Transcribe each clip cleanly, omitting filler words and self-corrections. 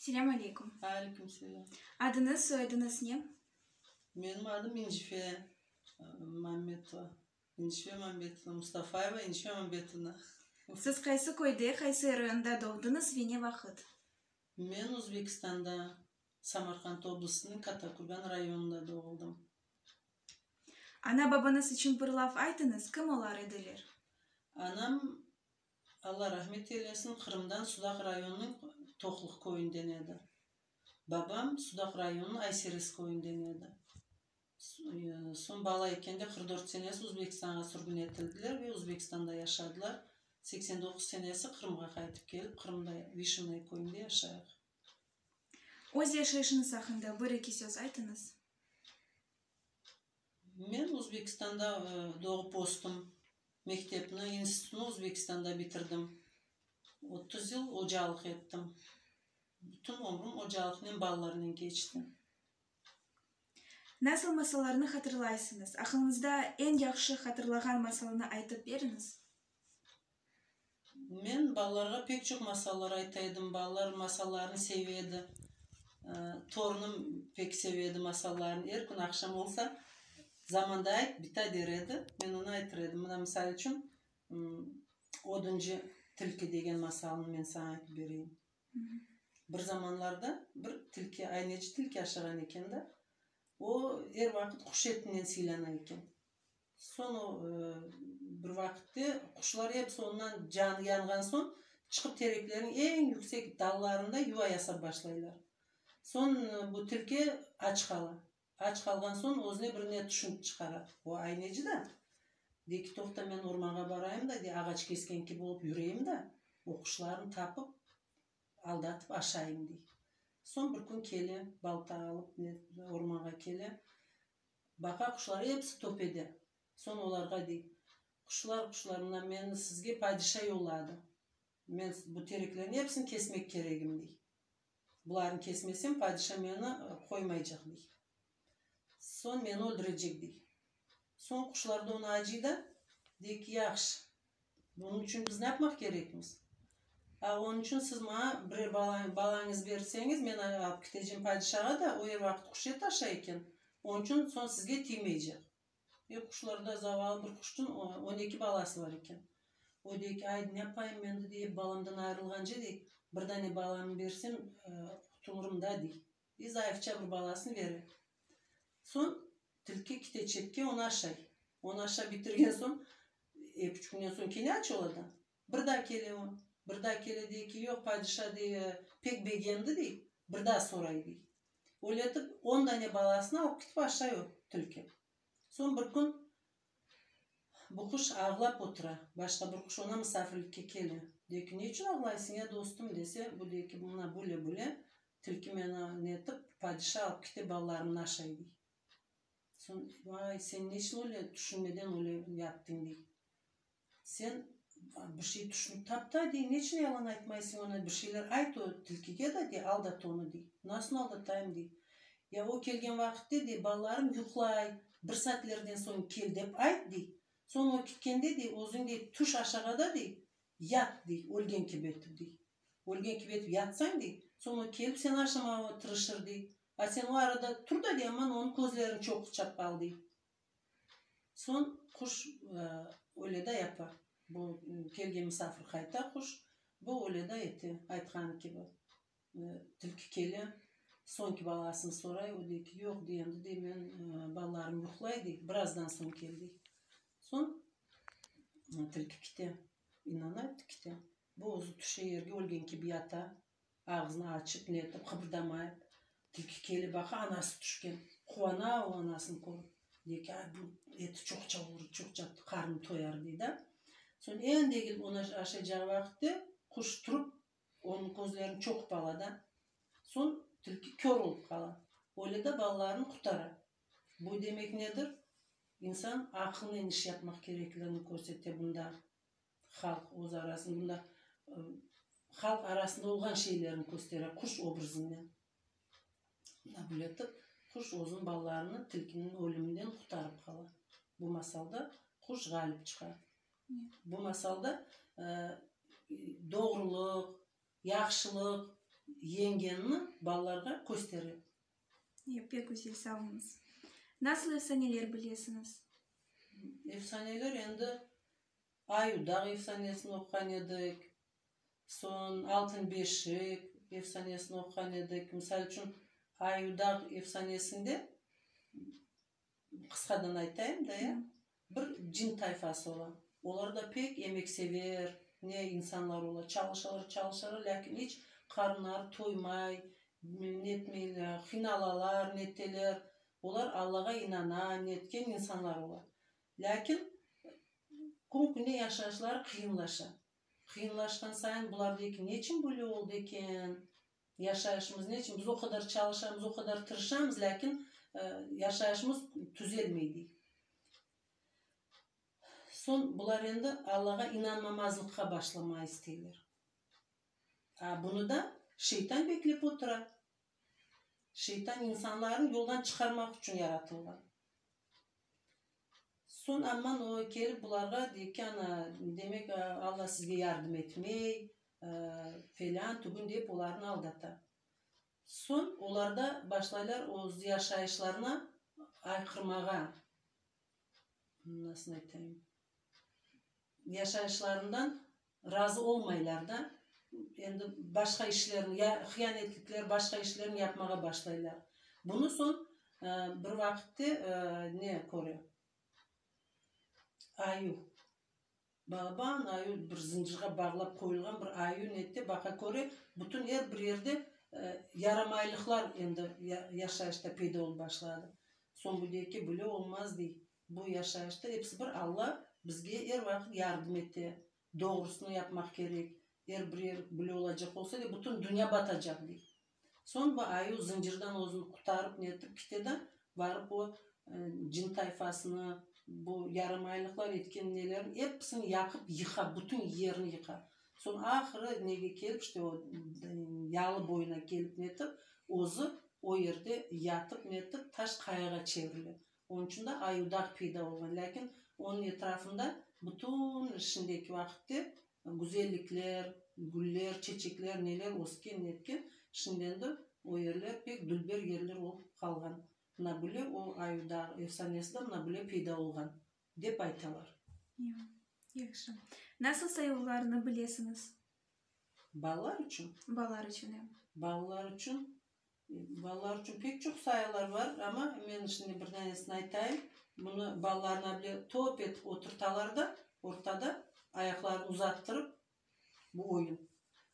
Selâm aleyküm. Aleyküm selâm. Adıñız, soyadıñız ne? Menim adım İncife Mammetova. İncife Mammetova, Mustafayeva İncife Mammetovna. Siz qaysı köyde, qaysı rayonda doğdıñız ve ne vaqıt? Men Özbekistanda, Samarqand oblastınıñ Kattakurgan rayonında doğuldım. Ana-babañız içün bir laf aytıñız, kim olar ediler? Anam, Alla rahmet eylesin, Qırımdan Sudaq rayonınıñ Toqluq köyünden edi. Babam Sudaq rayonınıñ Ayserez köyünden edi. Soñ bala ekende, 44 senesi Özbekistanğa sürgün etildiler ve Özbekistanda yaşadılar. 89 senesi Qırımğa qaytıp kelip, Qırımda, Vişennoye köyünde yaşayıq. Öz yaşayışıñız aqqında bir-eki söz aytıñız. Men Özbekistanda doğıp östüm. Mektepni, institutnı Özbekistanda bitirdim. 30 yıl ocalıq ettim. Bütün ömrüm ocalıqnen, balalarnen keçti. Nasıl masallarnı hatırlaysıñız? Aqılıñızda eñ yahşı hatırlağan masalını aytıp beriñiz. Men balalarğa pek çoq masallar ayta edim. Balalar masallarnı seve edi. Torunım pek seve edi masallarnı. Er kün aqşam olsa, zamanda ayt, bita der edi. Men onı aytır edim. Mına, misal içün, Oduncı tilki degen masalnı men saña aytıp bereyim. Bir zamanlarda bir tilki, ayneci tilki aşağan eken da, o er vaqıt quş etinen sıylana eken. Soñ o, bir vaqıtte quşlar episi ondan canı yanğan soñ, çıqıp tereklerniñ eñ yüksek dallarında yuva yasap başlaylar. Soñ bu tilki aç qala. Aç qalğan soñ özüne bir ne tüşünip çıqara. O ayneci da, dey ki, toqta men ormanğa barayım da, dey, ağaç kesken kibi olıp yüreyim da, o quşlarnı tapıp, aldatıp aşayım, dey. Soñ bir kün kele, balta alıp, ne, ormanğa kele. Baqa, quşlar episi töpede. Soñ olarğa dey, Quşlar, quşlar, mına meni sizge padişa yolladı. Men bu tereklerniñ episini kesmek keregim, dey. Bularnı kesmesem, padişa meni qoymaycaq, dey. Soñ meni öldürecek, dey. Soñ quşlar da onı acıy da, dey ki, Yahşı, bunıñ içün biz ne yapmaq kerekmiz? A, onıñ içün siz maña birer balañız berseñiz, men alıp ketecem padişağa da, o er vaqıt quş eti aşay eken, onıñ içün soñ sizge tiymeycek. E, quşlarda zavallı bir quştın 12 balası bar eken. O dey ki, Aydı, ne yapayım endi, dey, balamdan ayırılğance, dey, bir dane balamı bersem, qutulırım da, dey. E, zayıfça bir balasını bere. Soñ tilki kite çetke, onı aşay. Onı aşap bitirgen soñ, eki-üç künden soñ kene aç ola da. Bir daa kele o. Bir daa kele, dey ki, yoq, padişa, dey, pek begendi, dey, bir daa soray, dey. Öyle etip, on dane balasını alıp ketip aşay o tilki. Soñ bir kün bu quş ağlap otura. Başqa bir quş oña musafirlikke kele. Dey ki, ne içün ağlaysıñ, ya dostum, dese, bu dey ki, mına böyle-böyle, tilki meni netip, padişa alıp kete, balalarımnı aşay, dey. Soñ, vay, sen ne içün öyle tüşünmeden öyle yaptıñ, dey. Sen bir şey tüşünip tap da, dey, ne içün yalan aytmaysıñ oña, bir şeyler ayt o tilkige da, dey, aldat onı, dey. Nasıl aldatayım, dey. Ya o kelgen vaqıtte, dey, balalarım yuqlay, bir saatlerden soñ kel dep ayt, dey. Soñ o ketkende, dey, özüñ, dey, tüş aşağıda, dey, yat, dey, ölgen kibi etip, dey. Ölgen kibi etip yatsañ, dey, soñ o kelip seni aşamağa tırışır, dey. A sen o arada tur da, dey, aman onıñ közlerini çoquçap al, dey. Soñ quş öyle da yapa. Bu kelgen misafir qayta quş, bu öyle da ete, aytqanı kibi. Tilki kele, soñki balasını soray, o dey ki, yoq, dey, endi, dey, men balalarım yuqlay, dey, birazdan soñ kel, dey. Soñ tilki kite, inana, kite. Bu özü tüşe yerge, ölgen kibi yata. Ağzını açıp, netip, qıbırdamayıp, tilki kele baqa, anası tüşken. Quvana o anasını körip. Dey ki, ay, bu eti çoqça olur, çoqça qarnım toyar, dey da. Soñ endi egilip onı aşaycağı vaqıtte, quş turıp, onıñ közlerini çoqup ala da. Soñ tilki kör olıp qala. Öyle de balalarını qurtara. Bu demek nedir? İnsan aqılnen iş yapmaq kerekligini körsete bunda. Halq öz arasında, bunda halq arasında olğan şeylerni köstere quş obrazınen. Mına böyle etip, quş özüniñ balalarını tilkiniñ ölüminden qurtarıp qala. Bu masalda quş ğalip çıqa. Bu masalda doğrulıq, yahşılıq. Yeñgenini balalarğa köstere. Ya, pek güzel, sağ oluñız. Nasıl efsaneler bilesiñiz? Efsaneler endi Ayudağ efsanesini oquğan edik, soñ Altın beşik efsanesini oquğan edik. Misal içün, Ayudağ efsanesinde, qısqadan aytayım da, ya, bir cin tayfası ola. Olar da pek emeksever, ne insanlar ola, çalışalar, çalışalar, lâkin iç qarınları toymay, netmeyler, qıynalalar, neteler. Olar Allağa inana, netken insanlar ola. Lâkin kün-künden yaşayışları qıyınlaşa. Qıyınlaşqan sayın bular dey ki, neçün böyle oldı eken, yaşayışımız neçün, biz o qadar çalışamız, o qadar tırışamız, lâkin yaşayışımız tüzelmey, dey. Soñ bular endi Allağa inanmamazlıqqa başlamağa isteyler. A bunı da şeytan beklep otura. Şeytan insanlarnı yoldan çıqarmaq içün yaratılğan. Soñ amman o kelip bularğa dey ki, ana, demek, Alla sizge yardım etmey, felân, tügün dep olarnı aldata. Soñ olar da başlaylar öz yaşayışlarına ayqırmağa, nasıl aytayım, yaşayışlarından razı olmaylar da, endi başqa işlerni, ya hıyanetlikler, başqa işlerni yapmağa başlaylar. Bunı soñ bir vaqıtte ne köre? Ayuv. Balaban ayuv, bir zıncırğa bağlap qoyulğan bir ayuv nette baqa köre, bütün er bir yerde yaramaylıqlar endi yaşayışta peyda olıp başladı. Soñ bu dey ki, böyle olmaz, dey. Bu yaşayışta episi bir Alla bizge er vaqıt yardım ete, doğrusını yapmaq kerek, er bir yer bile olacaq olsa de, bütün dünya batacaq, dey. Soñ bu ayuv zıncırdan özüni qutarıp netip kite de, barıp o cin tayfasını, bu yaramaylıqlar etken nelerin episini yaqıp yıqa, bütün yerni yıqa. Soñ ahırı nege kelip, işte o yalı boyuna kelip netip, özü o yerde yatıp netip, taş qayağa çevirile. Onıñ içün de Ayudağ peyda olğan. Lâkin onıñ etrafında bütün şimdiki vaqıtte güzellikler, güller, çeçekler, neler ösken, netken, şimdi endi o yerler pek dülber yerler olıp qalğan. Mına böyle o Ayudağ efsanesi de mına böyle peyda olğan, dep aytalar. Yahşı. Nasıl sayuvlarnı bilesiñiz? Balalar içün? Balalar içün, e. Balalar içün Balalar içün pek çoq sayılar bar, amma men şimdi bir danesini aytayım. Bunı balalarnı bile top etip oturtalar da, ortada, ayaqlarını uzattırıp, bu oyun,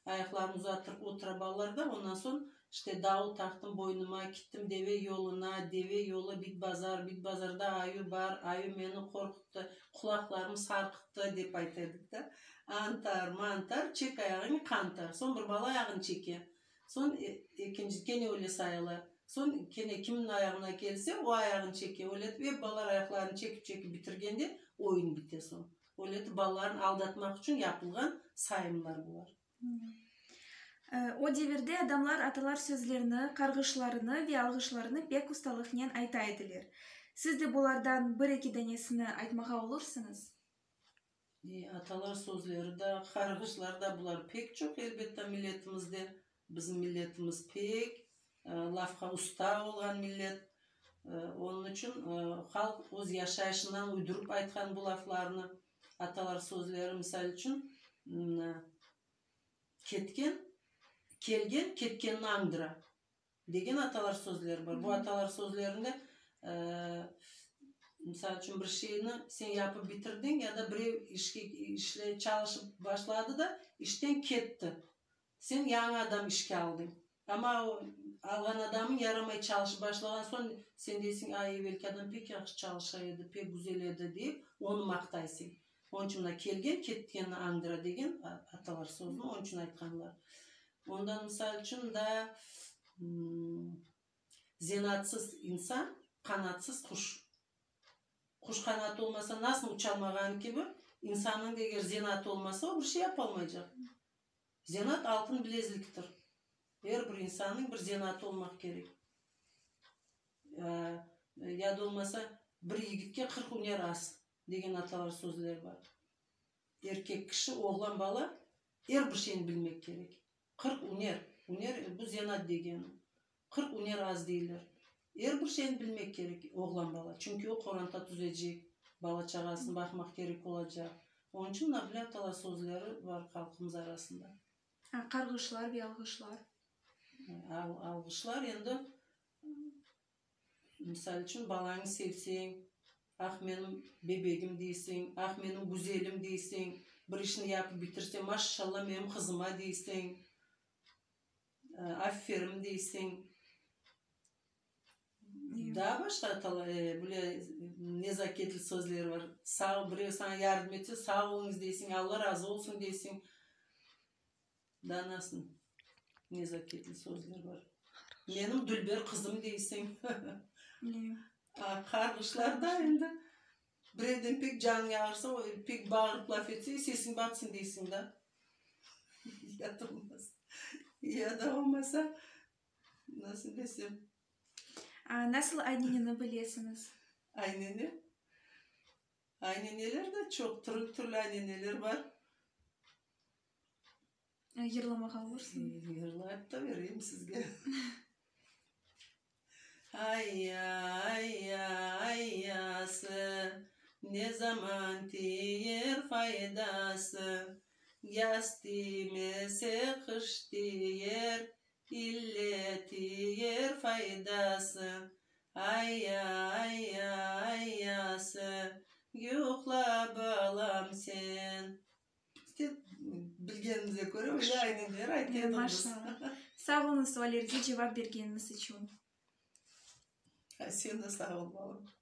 ayaqlarını uzattırıp otura balalar da, ondan soñ, işte, davul taqtım boynuma, kittim deve yoluna, deve yolu bit bazar, bit bazarda ayuv bar, ayuv meni qorquttı, qulaqlarımı sarqıttı, dep ayta edik da. Antar, mantar, çek ayağıñı, qantar. Soñ bir bala ayağını çeke. Soñ ekinci kene öyle sayıla. Soñ kene kimniñ ayağına kelse, o ayağını çeke. Öyle etip ep balalar ayaqlarını çekip-çekip bitirgende oyun bite soñ. Öyle etip balalarnı aldatmaq içün yapılğan sayımlar bular. O devirde adamlar atalar sözlerini, qarğışlarını ve alğışlarını pek ustalıqnen ayta ediler. Siz de bulardan bir-eki danesini aytmağa olursıñız? Atalar sözleri da, qarğışlar da bular pek çoq, elbette, milletimizde. Bizim milletimiz pek lafqa usta olğan millet. Onıñ içün halq öz yaşayışından uydurıp aytqan bu laflarnı. Atalar sözleri, misal içün, Ketken, kelgen, ketkenni añdıra. Degen atalar sözleri bar. Bu atalar sözlerinde, misal içün, bir şeyni sen yapıp bitirdiñ ya da birev işke işle çalışıp başladı da, işten ketti. Sen yañı adam işke aldıñ. Amma o alğan adamıñ yaramay çalışıp başlağan soñ, sen deysiñ, ay, evelki adam pek yahşı çalışa edi, pek güzel edi, deyip, onı maqtaysıñ. Onıñ içün mına kelgen, ketkenni añdıra degen atalar sözüni onıñ içün aytqanlar. Ondan, misal içün, daa zenaatsız insan, qanatsız quş. Quş qanatı olmasa nasıl uçalmağanı kibi, insannıñ da eger zenaatı olmasa, o bir şey yapalmaycaq. Zenaat altın bilezliktir. Er bir insannıñ bir zenaatı olmaq kerek. Ya da olmasa, bir yigitke 40 üner az, degen atalar sözleri bar. Erkek kişi, oğlan bala er bir şeyni bilmek kerek. 40 üner. Üner, bu zenaat degeni. 40 üner az deyler. Er bir şeyni bilmek kerek oğlan bala, çünki o qoranta tüzecek, bala-çağasını baqmaq kerek olacaq. Onıñ içün mına böyle atalar sözleri bar halqımız arasında. Qarğışlar ve alğışlar. Alğışlar endi, misal içün, balañı sevseñ, ah, menim bebegim deysiñ, ah, menim güzelim deysiñ, bir işni yapıp bitirseñ, maşşalla, menim qızıma deysiñ. Aferin deysiñ. Daa başqa böyle nezaketli sözler bar. Sağ, birev saña yardım etse, sağ oluñız deysiñ, Alla razı olsun deysiñ. Daa nasıl nezaketli sözler bar? Menim dülber qızım deysiñ. Qarğışlar da endi birevden pek canıñ ağırsa, o pek bağırıp laf etse, sesiñ batsın deysiñ da. Ya da olmasa, ya da olmasa, nasıl desem. Nasıl ayneneni bilesiñiz? Aynene? Ayneneler de çoq, türlü-türlü ayneneler bar. Yırlamağa olursıñ? Yırlayıp da bereyim sizge. Ayya, ayya, ayyası, Ne zaman tiyer faydası? Yaz tiymese, qış tiyer, İlle tiyer faydası. Ayya, ayya, ayyası, Yuqla, balam, sen. Bilgenimize köre öyle ayneler ayta edik biz. Maşallah. Sağ oluñız suallerge cevap bergeniñiz içün. Sen de sağ ol, balam.